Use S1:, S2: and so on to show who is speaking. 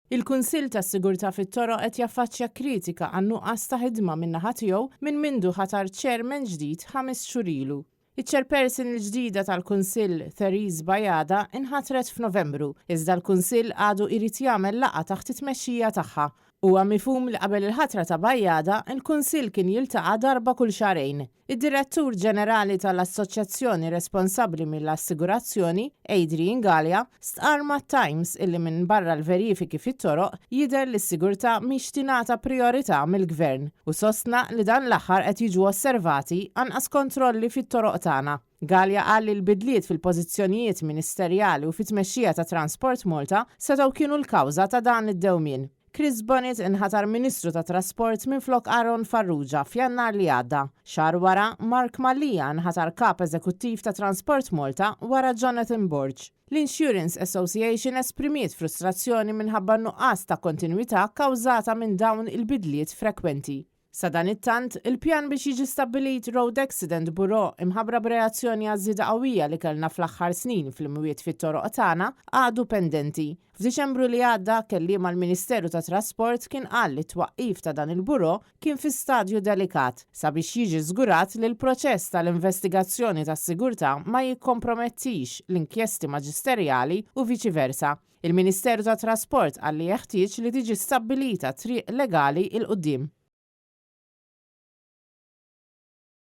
S1: Il-Kunsill tas-Sigurtà fit-Toroq qed jaffaċċja kritika għan-nuqqas ta' ħidma min-naħa tiegħu minn mindu ħatar chairman ġdid ħames xhur ilu. Iċ-chairperson il-ġdida tal-Kunsill, Therese Bajada, inħatret f'Novembru, iżda l-Kunsill għadu jrid jagħmel laqgħa taħt it-tmexxija tagħha. Huwa mifhum li qabel il-ħatra ta' Bajada, il-Kunsill kien jiltaqa' darba kull xahrejn. Id-Direttur Ġenerali tal-assoċjazzjoni responsabbli mill-assigurazzjoni, Adrian Galea, stqarr mat-Times illi minbarra l-verifiki fit-toroq, jidher li s-sigurtà mhix tingħata prijorità mill-Gvern u sostna li dan l-aħħar qed jiġu osservati anqas kontrolli fit-toroq tagħna. Galea qal li l-bidliet fil-pożizzjonijiet ministerjali u fit-tmexxija ta' Transport Malta setgħu kienu l-kawża ta' dan id-dewmien. Chris Bonett inħatar Ministru tat-Trasport minflok Aaron Farrugia f'Jannar li għadda. Xahar wara, Mark Mallia nħatar Kap Eżekuttiv ta' Transport Malta wara Jonathan Borg. L-Insurance Association esprimiet frustrazzjoni minħabba n-nuqqas ta' kontinwità kkawżata minn dawn il-bidliet frekwenti. Sadanittant, il-pjan biex jiġi stabbilit Road Accident Bureau, imħabbra b'reazzjoni għaż-żieda qawwija li kellna fl-aħħar snin fl-imwiet fit-toroq tagħna, għadu pendenti. F'Diċembru li għadda, kelliem għall-Ministeru tat-Trasport kien qal li t-twaqqif ta' dan il-bureau kien fi stadju delikat, sabiex jiġi żgurat li l-proċess tal-investigazzjoni tas-sigurtà ma jikkompromettix l-inkjesti maġisterjali u viċi versa. Il-Ministeru tat-Trasport qal li jeħtieġ li tiġi stabbilita triq legali 'l quddiem.